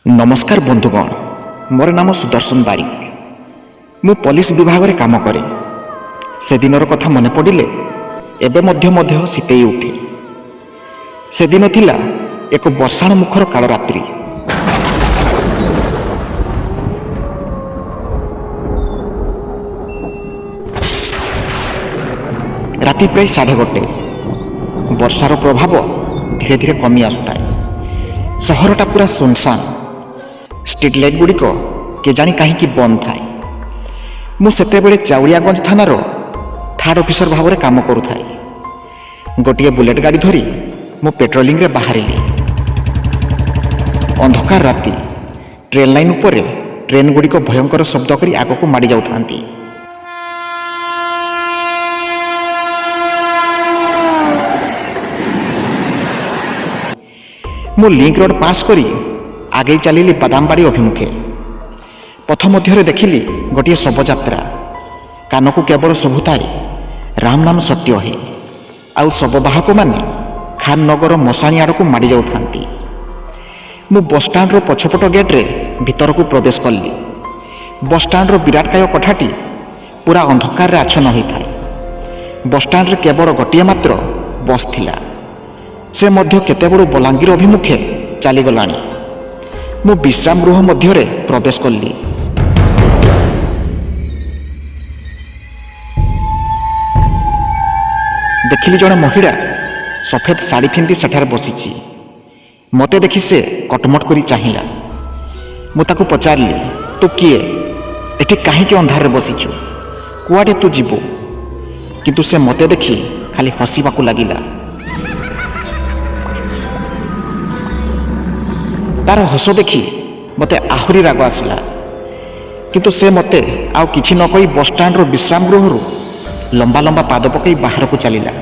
ନମସ୍କାର ବନ୍ଧୁଗଣ, ମୋର ନାମ ସୁଦର୍ଶନ ବାରିକ। ମୁଁ ପୋଲିସ ବିଭାଗରେ କାମ କରେ। ସେଦିନର କଥା ମନେ ପଡ଼ିଲେ ଏବେ ମଧ୍ୟ ମୋ ଦେହ ଶୀତେଇ ଉଠେ। ସେଦିନ ଥିଲା ଏକ ବର୍ଷାଣ ମୁଖର କାଳ ରାତ୍ରି। ରାତି ପ୍ରାୟ 1:30। ବର୍ଷାର ପ୍ରଭାବ ଧୀରେ ଧୀରେ କମି ଆସୁଥାଏ। ସହରଟା ପୁରା ସୁନସାନ। ଷ୍ଟ୍ରିଟ୍ ଲାଇଟ୍ ଗୁଡ଼ିକ କେଜାଣି କାହିଁକି ବନ୍ଦ ଥାଏ। ମୁଁ ସେତେବେଳେ ଚାଉଳିଆଗଞ୍ଜ ଥାନାର ଥାର୍ଡ଼ ଅଫିସର ଭାବରେ କାମ କରୁଥାଏ। ଗୋଟିଏ ବୁଲେଟ୍ ଗାଡ଼ି ଧରି ମୁଁ ପେଟ୍ରୋଲିଂରେ ବାହାରିଲି। ଅନ୍ଧକାର ରାତି, ଟ୍ରେନ୍ ଲାଇନ୍ ଉପରେ ଟ୍ରେନ୍ ଗୁଡ଼ିକ ଭୟଙ୍କର ଶବ୍ଦ କରି ଆଗକୁ ମାଡ଼ି ଯାଉଥାନ୍ତି। ମୁଁ ଲିଙ୍କ ରୋଡ଼ ପାସ୍ କରି ଆଗେଇ ଚାଲିଲି ବାଦାମବାଡ଼ି ଅଭିମୁଖେ। ପଥ ମଧ୍ୟରେ ଦେଖିଲି ଗୋଟିଏ ଶବଯାତ୍ରା। କାନକୁ କେବଳ ଶୁଭୁଥାଏ ରାମ ନାମ ସତ୍ୟ ହେ, ଆଉ ଶବବାହକମାନେ ଖାନନଗର ମଶାଣି ଆଡ଼କୁ ମାଡ଼ି ଯାଉଥାନ୍ତି। ମୁଁ ବସଷ୍ଟାଣ୍ଡର ପଛପଟ ଗେଟ୍ରେ ଭିତରକୁ ପ୍ରବେଶ କଲି। ବସଷ୍ଟାଣ୍ଡର ବିରାଟକାୟ କୋଠାଟି ପୁରା ଅନ୍ଧକାରରେ ଆଚ୍ଛନ୍ନ ହୋଇଥାଏ। ବସଷ୍ଟାଣ୍ଡରେ କେବଳ ଗୋଟିଏ ମାତ୍ର ବସ୍ ଥିଲା, ସେ ମଧ୍ୟ କେତେବେଳୁ ବଲାଙ୍ଗୀର ଅଭିମୁଖେ ଚାଲିଗଲାଣି। ମୁଁ ବିଶ୍ରାମ ଗୃହ ମଧ୍ୟରେ ପ୍ରବେଶ କଲି। ଦେଖିଲି ଜଣେ ମହିଳା ସଫେଦ ଶାଢ଼ୀ ପିନ୍ଧି ସେଠାରେ ବସିଛି। ମୋତେ ଦେଖି ସେ କଟମଟ କରି ଚାହିଁଲା। ମୁଁ ତାକୁ ପଚାରିଲି, ତୁ କିଏ? ଏଠି କାହିଁକି ଅନ୍ଧାରରେ ବସିଛୁ? କୁଆଡ଼େ ତୁ ଯିବୁ? କିନ୍ତୁ ସେ ମୋତେ ଦେଖି ଖାଲି ହସିବାକୁ ଲାଗିଲା। ତାର ହସ ଦେଖି ମୋତେ ଆହୁରି ରାଗ ଆସିଲା। କିନ୍ତୁ ସେ ମୋତେ ଆଉ କିଛି ନ କହି ବସଷ୍ଟାଣ୍ଡର ବିଶ୍ରାମ ଗୃହରୁ ଲମ୍ବା ଲମ୍ବା ପାଦ ପକାଇ ବାହାରକୁ ଚାଲିଲା।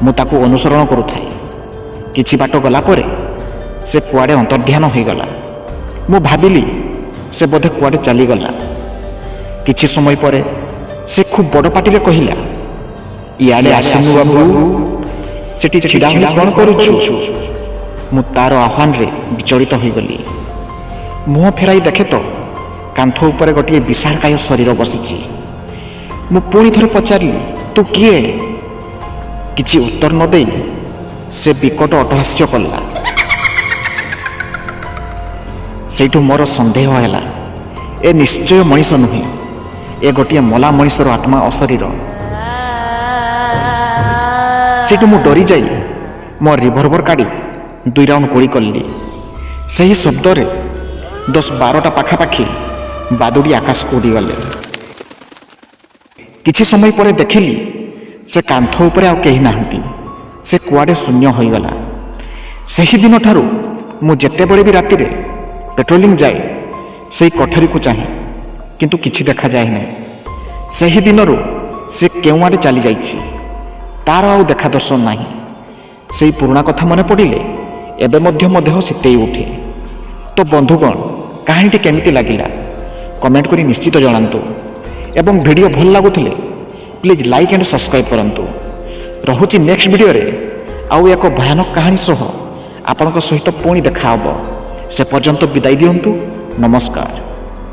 ମୁଁ ତାକୁ ଅନୁସରଣ କରୁଥାଏ। କିଛି ବାଟ ଗଲା ପରେ ସେ କୁଆଡ଼େ ଅନ୍ତର୍ଧ୍ୟାନ ହୋଇଗଲା। ମୁଁ ଭାବିଲି ସେ ବୋଧେ କୁଆଡ଼େ ଚାଲିଗଲା। କିଛି ସମୟ ପରେ ସେ ଖୁବ୍ ବଡ଼ ପାଟିରେ କହିଲା, ଇଆଡ଼େ ଆସୁନୁ ବାବୁ, ସେଠି ଛିଡ଼ା ହୋଇ କ'ଣ କରୁଛୁ? ମୁଁ ତାର ଆହ୍ୱାନରେ ବିଚଳିତ ହୋଇଗଲି। ମୁହଁ ଫେରାଇ ଦେଖେ ତ କାନ୍ଥ ଉପରେ ଗୋଟିଏ ବିଶାଳକାୟ ଶରୀର ବସିଛି। ମୁଁ ପୁଣି ଥରେ ପଚାରିଲି, ତୁ କିଏ? କିଛି ଉତ୍ତର ନ ଦେଇ ସେ ବିକଟ ଅଟ୍ଟହାସ୍ୟ କଲା। ସେଇଠୁ ମୋର ସନ୍ଦେହ ହେଲା, ଏ ନିଶ୍ଚୟ ମଣିଷ ନୁହେଁ, ଏ ଗୋଟିଏ ମଲା ମଣିଷର ଆତ୍ମା ଅଶରୀର। ସେଇଠୁ ମୁଁ ଡରିଯାଇ ମୋ ରିଭଲଭର କାଢ଼ି 2 ରାଉଣ୍ଡ ଗୁଳି କଲି। ସେହି ଶବ୍ଦରେ 10-12ଟା ପାଖାପାଖି ବାଦୁଡ଼ି ଆକାଶକୁ ଉଡ଼ିଗଲେ। କିଛି ସମୟ ପରେ ଦେଖିଲି ସେ କାନ୍ଥ ଉପରେ ଆଉ କେହି ନାହାନ୍ତି, ସେ କୁଆଡ଼େ ଶୂନ୍ୟ ହୋଇଗଲା। ସେହିଦିନଠାରୁ ମୁଁ ଯେତେବେଳେ ବି ରାତିରେ ପେଟ୍ରୋଲିଂ ଯାଏ ସେଇ କୋଠରୀକୁ ଚାହେଁ, କିନ୍ତୁ କିଛି ଦେଖାଯାଏ ନାହିଁ। ସେହିଦିନରୁ ସେ କେଉଁଆଡ଼େ ଚାଲିଯାଇଛି, ତାର ଆଉ ଦେଖା ଦର୍ଶନ ନାହିଁ। ସେଇ ପୁରୁଣା କଥା ମନେ ପଡ଼ିଲେ ଏବେ ମଧ୍ୟ ମୋ ଦେହ ଶୀତେଇ ଉଠେ। ତ ବନ୍ଧୁଗଣ, କାହାଣୀଟି କେମିତି ଲାଗିଲା କମେଣ୍ଟ କରି ନିଶ୍ଚିତ ଜଣାନ୍ତୁ, ଏବଂ ଭିଡ଼ିଓ ଭଲ ଲାଗୁଥିଲେ ପ୍ଲିଜ୍ ଲାଇକ୍ ଆଣ୍ଡ ସବସ୍କ୍ରାଇବ୍ କରନ୍ତୁ। ରହୁଛି, ନେକ୍ସଟ ଭିଡ଼ିଓରେ ଆଉ ଏକ ଭୟାନକ କାହାଣୀ ସହ ଆପଣଙ୍କ ସହିତ ପୁଣି ଦେଖା ହେବ। ସେ ପର୍ଯ୍ୟନ୍ତ ବିଦାୟ ଦିଅନ୍ତୁ। ନମସ୍କାର।